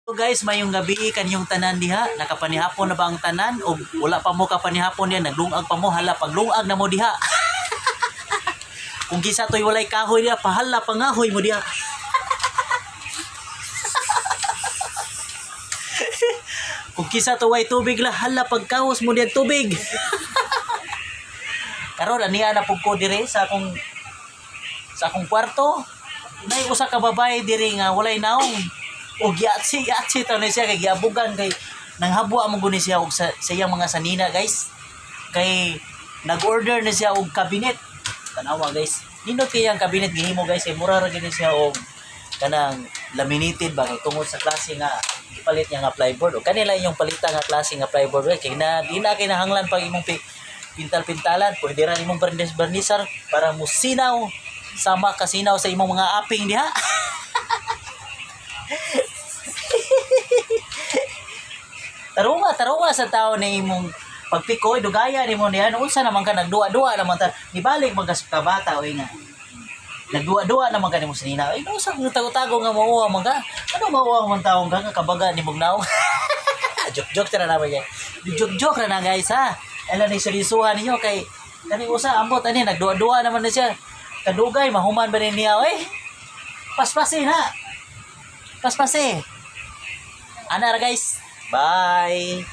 So guys, mayong gabi kanyong tanan diha. Nakapanihapon na ba ang tanan o wala pa mo kapanihapon diha, naglungag pa mo, hala paglungag na mo diha. Kung kisa to'y walay kahoy diha, pahala pangahoy mo diha. Kung kisa to way tubig la, hala pagkahos mo diha tubig. Karon aniya na pug ko dire sa akong kwarto. Nay usa ka babae diri nga walay naong. Og yatsi yatsi taw ni siya kay giabugan kay nanghabwa mo guni siya og sa iyang mga sanina, guys. Kay nag-order na siya og cabinet. Tanawa, guys. Nindot kay ang cabinet gihimo, guys, kay mura ra gini siya og kanang laminated ba kay tungod sa klase nga gipalit niya nga plyboard o kanila inyong palita nga klase nga plyboard, guys, kay na di na kinahanglan pag imong pintal-pintalan, pwede ra nimong barnis barnisar para musinaw sama kasinaw sa imong mga aping diha. Tarunga tarunga sa tao na imong pagpikoy dugaya nimo niya, unsa naman ka nagduwa-duwa naman ta nibalik man ka sa kabata oy nga nagduwa-duwa naman ka nimo sinina ay no sa tago-tago nga mauwa man ka, ano mauwa man taong ka nga kabaga ni mong naong. Joke joke ra naman guys, joke joke ra na, guys, ha. Ala ni seryosohan ninyo kay kani usa ambot ani nagduwa-duwa naman na siya kadugay mahuman ba ni niya oy. Paspasi na, paspasi ana ra, guys. Bye.